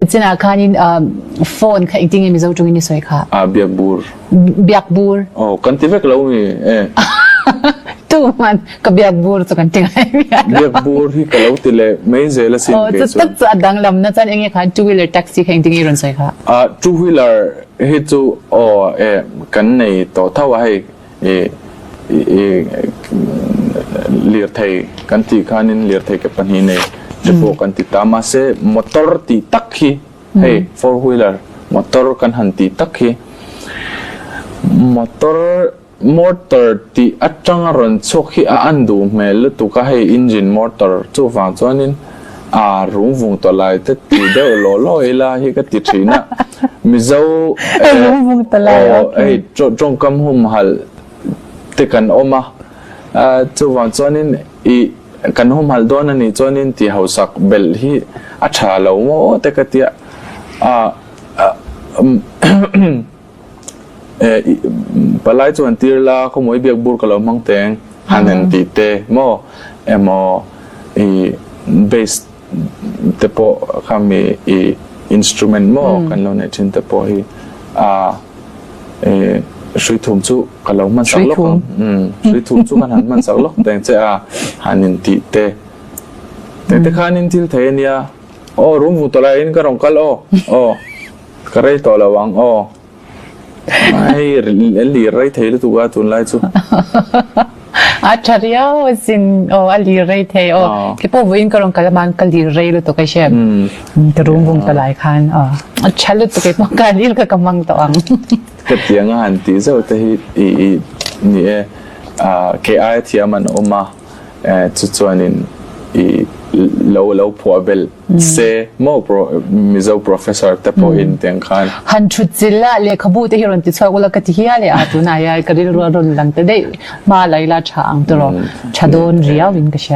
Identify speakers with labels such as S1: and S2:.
S1: Chinah khanin phone kha engtin nge Mizo tawngin i sawi kha?
S2: A biak bur.
S1: Biak bur.
S2: Oh, kan ti vek lo mi e.
S1: Tu man ka biak bur chu kan ti ngai mi.
S2: Biak bur hi ka lo ti le mai zel asin
S1: Oh, chu tak chu a danglam na chuan enge khan two wheeler taxi kha engtin nge i rawn sawi kha?
S2: A two wheeler hi chu oh e kan nei tawh tho a hei i i lirthei kan tih khanin lirthei ke pahnih nei te pawh kan ti ta mahse motor tih tak hi hei four wheeler motor kan han tih tak hi motor motor tih atanga rawn chhuak hi a an duh hmel lutuk a hei engine motor chuvang chuanin a rum vung tawh lai te ti deuh law law ila hi ka ti thin a Mizo
S1: rum vung tawh lai
S2: hei tawngkam humhalh te kan awm a chuvang chuanin i kan humhalh dawn a nih chuanin ti hausak belh hi a tha lo maw te ka tia a Palai chuan tir la khawmawi biak bur ka lo hmang teng han en tih te maw emaw i bass te pawh kha mi i instrument maw kan lo neih thin te pawh hi a hrui thum chu ka lo hman sak lawk ang hrui thum chu kan han hman sak lawk teng che a han in tih te te te khan in thil thei ania aw rum vung tawh laiin ka rawn kal aw aw. Ka rei tawh lo ang aw. Hei a lir rei thei lutuk a tunlai chu.
S1: A tha riau asin aw a lir rei thei aw. Ke pawh vawiin ka rawn kal aman ka lir rei lutuk a hriat. Ka rum vung ta lai khan aw. A tha lutuk e pawh ka lir kha ka hmang tawh ang.
S2: Ka tiang a han tih zauh te hi i i ni e. Kei aia thiam an awm a chu chuanin i lo lo phuah belh. Se maw Mizo professor te pawhin tiang khan.
S1: Han thut chil a lehkhabu te hi rawn ti chhuak ula ka ti hial e a tunah hian ka rilru a rawn lang ta daih hma la ila tha ang tawh tha dawn riau in ka hria.